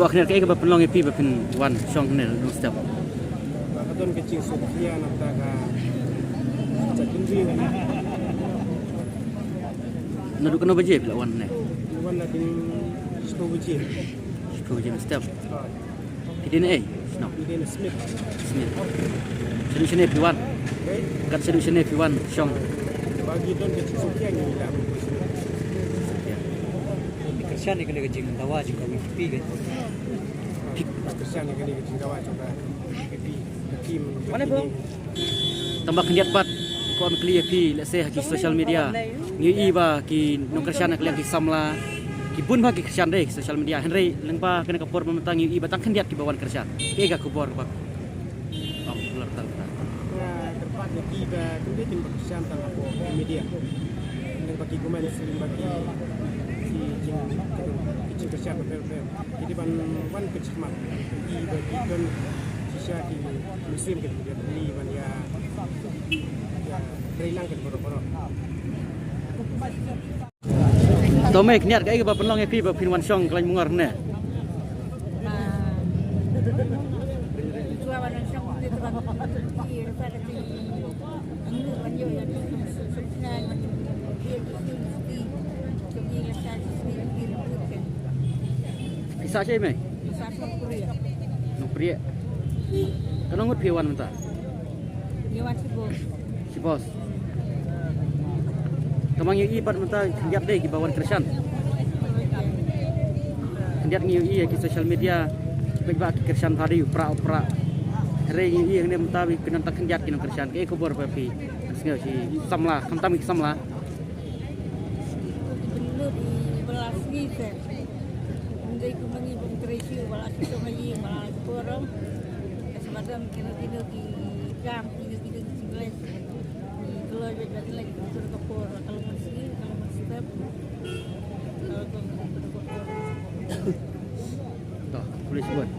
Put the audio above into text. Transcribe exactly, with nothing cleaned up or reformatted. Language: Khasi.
Wa khyndiat, kaei kaba pynlong ïa phi ba phin wan shong hangne long step? Ba ka don ka jingsngewkhia namar ka jingkynriah. Naduh katno baje phi la wan hangne? Wan naduh shiphew baje. Shiphew baje mynstep. Phi dei na ei? Shnong? Phi dei na Smit. Smit. Shaduh shane phi wan? Kat shaduh shane phi wan shong? Ba ki don ka jingsngewkhia ngi la. Phi kyrshan ïa kane ka jingdawa jong ka V P ka? Phi kyrshan ïa kane ka jingdawa jong ka V P, ka team. Tang ba khyndiat pat, ko am kli ïa phi, lehse ha ki social media, ngi ïohi ba ki nongkyrshan na ka liang ki samla, ki bun ba ki kyrshan de ki social media. Hynrei lyngba kane ka por mynta ngi ïohi ba tang khyndiat kiba wan kyrshan. Kaei ka khubor ba? Ong, lar tang ta. Nga kyrpad ïa ki ba khyndiat kin ba kyrshan tang hapoh media. Lyngba ki comment, lyngba ki, ki jing, ki jingkyrshan ba pher pher. Ki dei ban wan kyrshah mat. Ki ba ki don shisha ki mynsiem ki dei ban ïa, ïa trei lang ki baroh baroh. To mei, khyndiat kaei kaba pynlong ïa phi ba phin wan shong Khlaiñ Mungor ne? Phi sah shaei mei? Nongpriah. Katno ngut phi wan mynta? Shiphew. Tang ba ngi ïohi pat mynta khyndiat de kiba wan kyrshan. Khyndiat ngi ïohi ha ki social media, peit ba ki kyrshan bha de, u prah u prah. Hynrei ngi ïohi hangne mynta ba ki don tang khyndiat ki nongkyrshan. Kaei khubor ba phi sngew ki samla, khamtam ki samla? Ki bynnud i ba la sngi te. Ym dei kum ma ngi ba ym trei shuh, ba la shu shong ha ïing, ba la lait por. Ka shu badam kino kino ki kam, kino kino ki jingleh. Ki kloi beit ba ki leit ki tur ka por, ka long mynsngi, ka long mynstep. Ka long ka por. To, police bot.